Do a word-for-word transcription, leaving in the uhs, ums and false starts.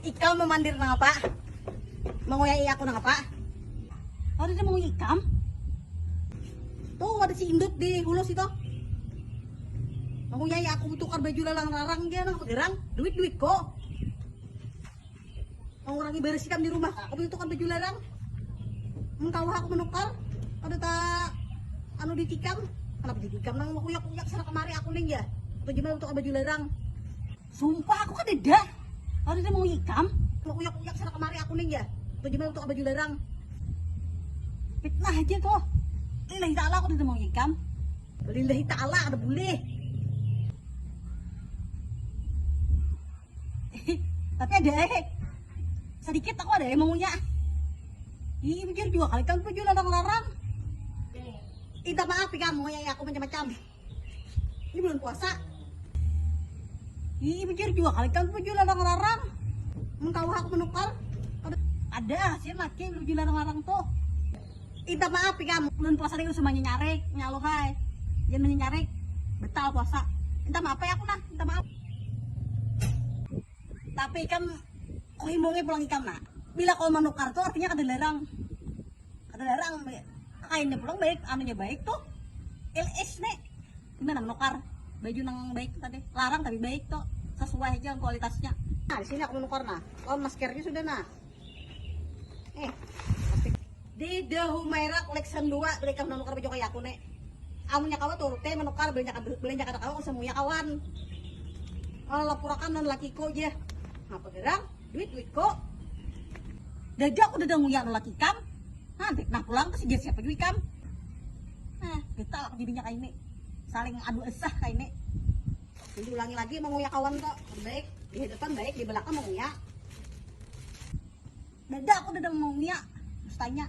Ikam memandir nang apa? Menguyai aku nang apa? Ada dia menguyai ikam? Tuh ada si Indut di hulu situ. Menguyai aku tukar baju lalang-larang dia nang gerang. Duit-duit kok. Mengurangi beres ikam di rumah. Aku tukar baju larang. Mun kawa aku menukar, ada tak anu ditikam. Kenapa ditikam nang uyak-uyak sana kemari aku ning ya? Atau gimana tukar baju larang? Sumpah aku kadeda. Aku kadeda mau ikam. Uyak-uyak sana kemari aku ning ya. Atau gimana tukar baju larang? Fitnah aja tuh. Lillahi ta'ala aku kadeda mau ikam. Lillahi ta'ala ada boleh. Tapi ada eh. Sedikit aku ada eh maunya. Ih, bujur juga kali kan bujur larang-larang. Minta maaf ya kamu ya, aku macam-macam. Ini bulan puasa. Ih, bujur juga kali kan bujur larang-larang. Mun kawa aku menukar. Ada hasil laki bujur larang-larang tuh. Minta maaf ya kamu. Bulan puasa dia usah nyarik, nyaluhai. Jangan nyarik. Betal puasa. Minta maaf ya aku nah, minta maaf. Tapi ikam, kok himbungnya pulang ikam nah. Bila kau menukar tuh artinya kada larang. Kada larang. Kainnya pulang baik, anunya baik tuh. L S nih. Gimana menukar? Baju nang baik tadi. Larang tapi baik tuh. Sesuai aja kualitasnya. Nah, di sini aku menukar nah. Lawan maskernya sudah nah. Eh, plastik. Di The Humaira Collection dua, beli ikam menukar baju kayak aku nih. Amunnya kawa tuh teh menukar belanja belanja kada kawa usah muya kawan. Kalau lapurakan non lakiku aja. Ngapa gerang? Duit duitku. Daja aku udah nguya non laki kam. Nanti nah pulang ke siapa juga kam. Nah, kita lah jadinya kayak ini. Saling adu esah kayak ini. Diulangi lagi menguya kawan kok. Baik di hadapan baik di belakang menguya. Daja aku udah menguya. Terus tanya.